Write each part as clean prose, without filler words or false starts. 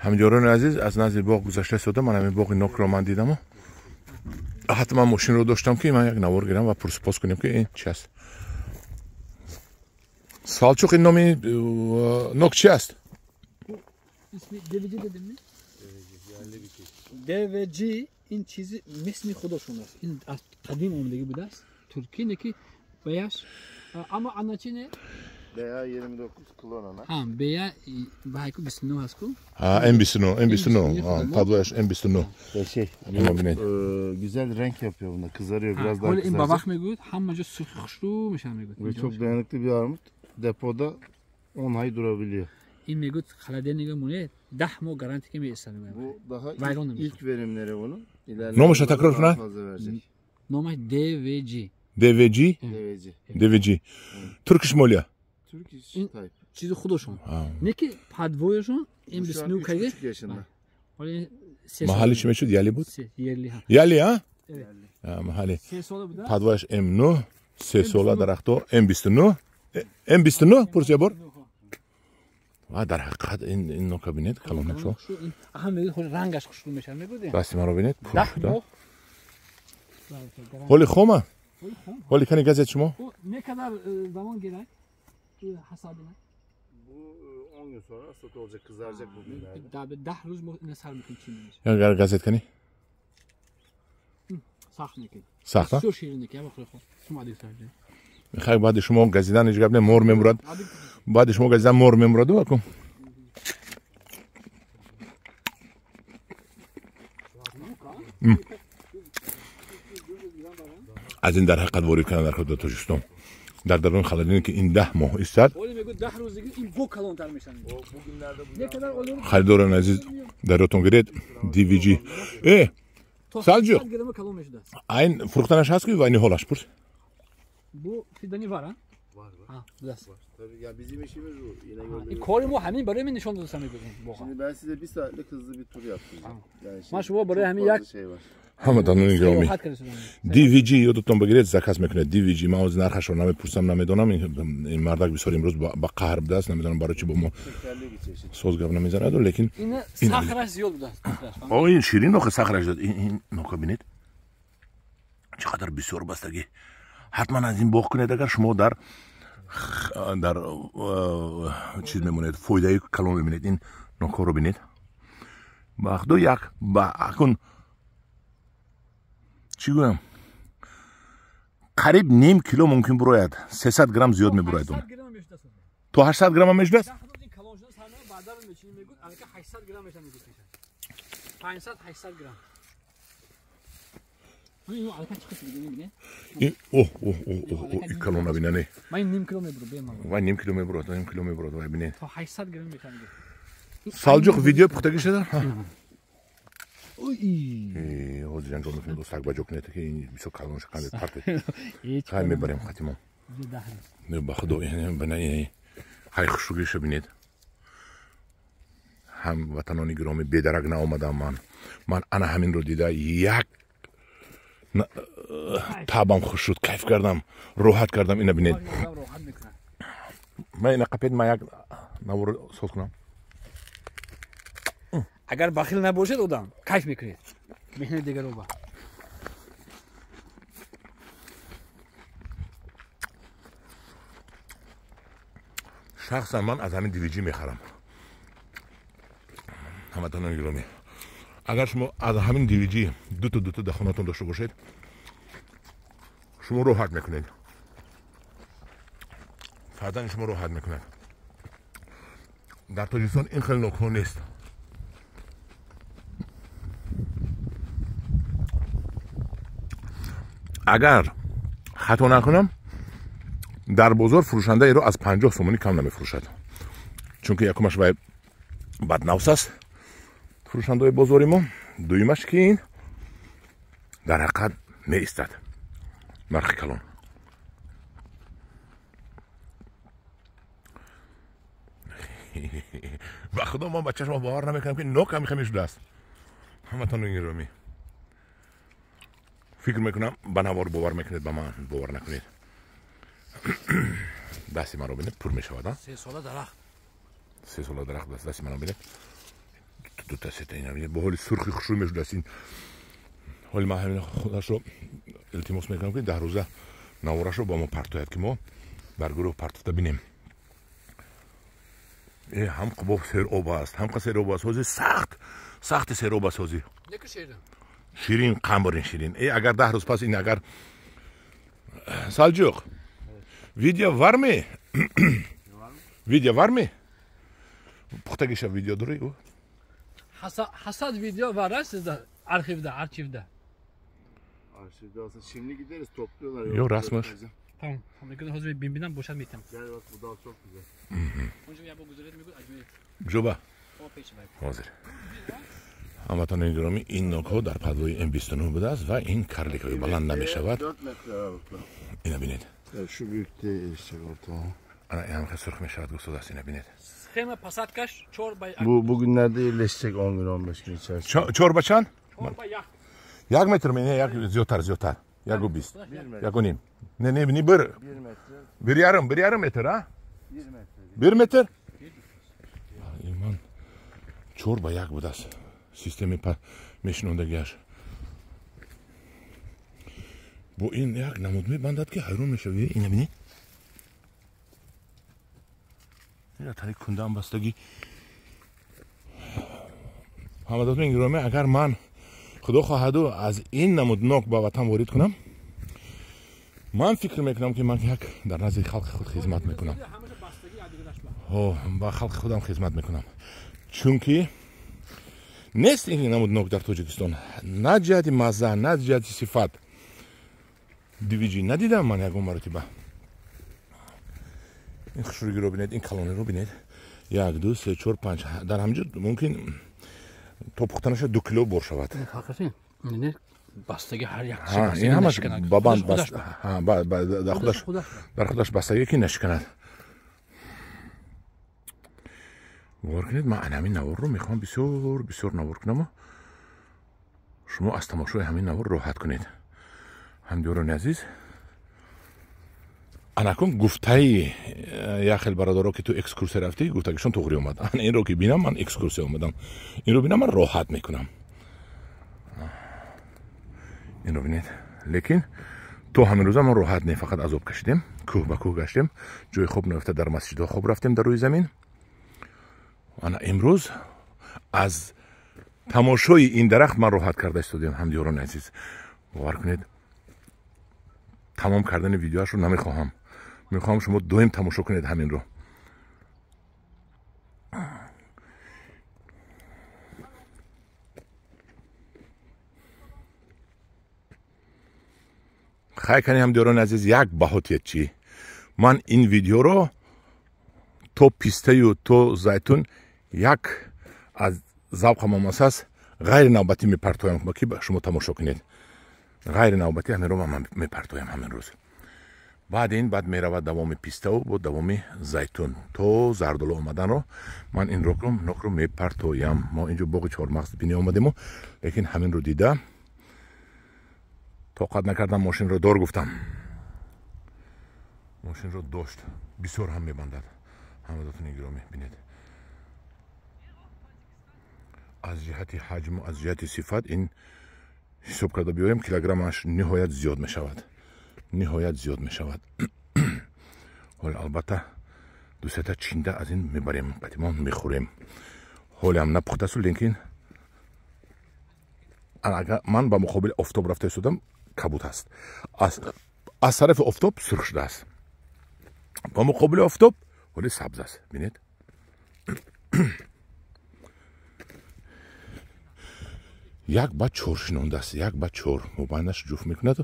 Ҳамдиёрони азиз, аз назди боғ гузашта истода, ман ҳамин боғи нокро ман дидаму ҳатман мошинро доштам, ки ман як навор гирам ва пурсупос кунем, ки ин чи аст. Салчуқ, ин номи нок чи аст? ДВГ ин чизи мисли худошон аст. Ин аз қадим омадагӣ будааст. Туркӣ не ки баяш, аммо аначи не? BA29 klon ana. Ha, BA bahayku 29 ҳаст ку? Ha, M29, M29. Tabloyash M29. Şey, güzel renk yapıyor bunda. Kızarıyor, biraz daha kızaracak. Ин ба вақт мегӯяд, ҳама ҷо сурхи хушрӯ мешавад, мегӯяд. Ve çok dayanıklı bir armut. Depoda 10 ay durabiliyor. Ин мегӯяд, холодильник монед, 10 моҳ гарантия ки меистад, мегӯяд. Bu daha ilk verimleri bunun. Номашро такрор кунад? Номаш DVG. DVG? DVG. DVG. Turkish молия. Turkish type. Чизи худошон. Не ки падвояшон М29 каге. Маҳалли чӣ мешуд? Яли буд? Yerli ҳа. Яли, а? Маҳалли. Падвояш М9, се сола дарахто М29. М29 пурс я бор. Ва дар ҳақиқат ин нока бинед, калонашо. Аҳа, мегӯяд, хуш рангаш хушрӯ мешавад, мегӯяд. Дасти маро бинед, пур шуда. Ҳоли хома? Ҳоли кани газет шумо? Не қадар замон гирад? Hasabına. Bu 10 gün sonra hasat olacak, kızaracak bugünlerde. Daha 10 rӯз мо ина сар мекунем, чӣ мешавад. Ягар газет кани? Сахт мекунем. Сахт? Бисёр ширин ки, бахӯр хо. Шумо адик сар. Хай, баъди шумо газидан ҳеҷ гап не, мор мемурад. Баъди шумо газидан мор мемураду акун. Аз ин дар ҳақиқат ворид кардан дар худ Тоҷикистон. Дар дарун холодильник ин 10 моҳ истад. Харидорони азиз, дар ёдтон гиред DVG. Э, Салҷуқ, айн фурӯхтанаш ҳаст ки ва ниҳолаш пурс? Бу фидани вар, а? Var var. Ha, biraz. Var. Tabii ya, bizim işimiz bu. Yine gördüğünüz. Kori mu hamin baray men nishon dodasam мегӯем боға. Şimdi ben size bir saatlik hızlı bir tur yaptıracağım. Yani Ман шумо барои ҳамин як şey var. Ҳамаданони гиромӣ, DVG ёдатон бигиред, заказ мекунед DVG. Ман ҳозир нархашро намепурсам, намедонам. Ин мардак бисёр имрӯз ба қаҳр будааст, намедонам барои чӣ бо мо соз гап намезанаду, лекин сахраш зиёд будааст. О, ин ширин охи, сахраш зиёд. Ин нока бинед, чӣ қадар бисёр бастагӣ. Ҳатман аз ин боғ кунед, агар шумо дар чиз мемонед, фоидаи калон мебинед. Ин нокҳоро бинед, ба худо як ба акун чӣ гӯям, қариб ним кило мумкин бурояд, 300 грамм зиёд мебурояд. Он то 800 грамма мешудааст. Оҳ, оҳ, оҳ, оҳ, и калона бинане. Вай ним кило мебурад, ним кило мебурад, вай бинед. Салҷуқ, видео пухтагӣ шуда? Ҳозир анҷом мекунем, дӯст, ба ҷо кунед, ки ин бисёр калон шаканд партед. Хай, мебарем хатимо. Ба худо, хай, хушругиша бинед. Ҳамватанони гиромӣ, бедарак наомадам ман. Ман ана ҳаминро дида як табам хуш шуд, кайф кардам, роҳат кардам. Ина бинед. Ман ина қапед, ман як навор соз кунам. Агар бахил набошед, одам кайф мекунед. Меҳнати дигаро ба. Шахсан ман аз ҳамин DVG мехарам. Ҳамватанони гиромӣ, агар шумо аз ҳамин DVG дуто дуто дар хонатон дошта бошед, шумо роҳат мекунед, фарзанди шумо роҳат мекунад. Дар Тоҷикистон ин хеле нокҳо нест. Агар хато накунам, дар бозор фурӯшандаеро аз 50 сомонӣ кам намефурӯшад, чунки якумаш вай баднавс аст фурӯшандаҳои бозори мо, дуюмаш ки ин дар ҳақиқат меистад нархи калон. Ба худо, ман ба чашма бовар намекунам, ки нок ҳамихе мешудааст. Ҳаматони гиромӣ, фикр мекунам ба навор бовар мекунед, ба ман бовар накунед. Дасти маро бинед, пур мешавад. Се сола дарахт. Се сола дарахт. Дасти маро бинед, Дута сета ина бинед, бо ҳоли сурхи хушрӯ мешудааст ин. Ҳоли ман ҳамин худашро илтимос мекунам, ки 10 рӯза наворашро ба мо партояд, ки мо дар гурӯҳ партофта бинем. Ҳам қубоб сероб аст, ҳам қа сероб аст. Ҳозир сахт сахти сероб аст ҳозир. Ширин, қамбарин ширин. Агар 10 рӯз пас ин агар Салҷуқ, видео варми? Видео варми? Пухтагиша видео дорӣ ӯ? Hasad video var ha sizde arxivde, arşivde. Arşivde olsa şimdi gideriz, topluyorlar. Yok, rasmış. Tamam. Tamam. Hozir binbinden boşalt metem. Gel bak, bu dal çok güzel. Onca ya bu güzel mi? Acayip. Жоба. Ҳозир. Ҳамватанони гиромӣ, ин нокҳо дар падвои М29 будааст ва ин карликҳои баланд намешавад. 4 metre aralıkla. Ина бинед. Şu büyüklüğe erişecek ortalama. Ана ҳам сурх мешавад гуфтодааст, ина бинед. Схема посадкаш 4 ба Bu bugünlerde iyileşecek 10 gün 15 gün içerisinde. 4 ба чанд? 4 ба 1. 1 метр не, як зиёдтар, зиёдтар. 1.20. 1.5. Не, не, не bir. 1 metre. Bir yarım, bir yarım metre ha? 1 metre. 1 метр? Иман 4 ба 1 будааст. Системи мешинондагиаш. Бо ин як намуд мебандад, ки ҳайрон мешавӣ. Ина бинед. Ина тари кундаам бастагӣ. Ҳамадотони гиромӣ, агар ман худо хоҳаду аз ин намуд нок ба ватан ворид кунам, ман фикр мекунам, ки ман як дар назди халқи худ хизмат мекунам. Ба халқи худам хизмат мекунам. Чунки нест ин намуд нок дар Тоҷикистон. На ҷиҳати мазза, на ҷиҳати сифат. Дивиҷи надидам ман ягон маротиба. Ин хушрӯгиро бинед, ин калониро бинед. 1, 2, 3, 4, 5. Дар ҳамҷо мумкин то пухтанаша 2 кило бор шавад. Бастаги ҳар як ин ҳамаш ба банд дар худаш бастагӣ, ки нашиканад. Бовар кунед, ман ана ҳамин наворро мехоҳам бисёр бисёр навор кунаму шумо аз тамошои ҳамин навор роҳат кунед. Ҳамдиёрони азиз, анакун гуфтаи як хел бародаро, ки ту экскурсия рафтӣ, гуфтагишон туғри омад. Ана инро ки бинам, ман экскурсия омадам. Инро бинам, ман роҳат мекунам. Инро бинед. Лекин то ҳамин рӯза ман роҳат не, фақат азоб кашидем, кӯҳ ба кӯҳ гаштем, ҷои хоб наёфта дар масҷидҳо хоб рафтем дар рӯи замин. Ана имрӯз аз тамошои ин дарахт ман роҳат карда истодем, ҳамдиёрони азиз. Бовар кунед, тамом кардани видеоашро намехоҳам. Мехоҳам шумо доим тамошо кунед ҳаминро. Хай кани, ҳамдиёрони азиз, як баҳотият чӣ? Ман ин видеоро то пистаю то зайтун як аз завқам омасас ғайринавбатӣ мепартоям, ки шумо тамошо кунед. Ғайринавбатӣ ҳаминро ман мепартоям ҳамин рӯз. Баъд ин баъд меравад давоми пиставу бо давоми зайтун то зардолу омаданро ман ин нокро мепартоям. Мо инҷо боғи чормағз бине омадему, лекин ҳаминро дида тоқат накардам, мошинро дор гуфтам. Мошинро дошт, бисёр ҳам мебандад. Ҳамадотони гиромӣ, бинед, аз ҷиҳати ҳаҷму аз ҷиҳати сифат ин ҳисоб карда биёем, килограммаш ниҳоят зиёд мешавад. Ниҳоят зиёд мешавад. Ҳоле албатта 2-3 чинда аз ин мебарем, қатимон мехӯрем. Ҳоле ҳам напухтасу, лекин агар ман ба муқобили офтоб рафта истодам, кабуд аст. Аз тарафи офтоб сурх шудааст. Ба муқобили офтоб ҳоле сабз аст. Бинед. 1 ба 4 шинондааст, 1 ба 4. Мобайнаш ҷуфт мекунад.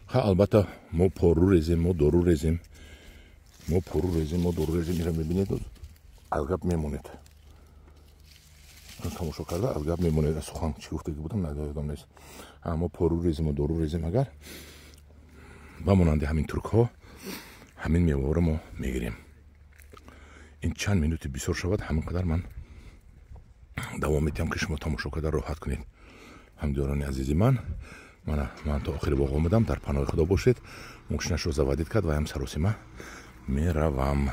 Ха, албатта мо пору резем, мо дору резем. Мо пору резем, мо дору резем. Инро мебинед, аз гап мемонед. Тамошо карда аз гап мемонед. Аз сухан чӣ гуфтагӣ будам, надодам нест. Мо пору резем, мо дору резем. Агар ба монанди ҳамин туркҳо ҳамин меваро мо мегирем. Ин чанд минути бисёр шавад, ҳамин қадар ман давом медиҳам, ки шумо тамошо карда роҳат кунед. Ҳамдиёрони азизи ман, ман то охири боғ омадам. Дар паноҳи худо бошед. Мошинашро заводид кард ва ҳам саросима меравам.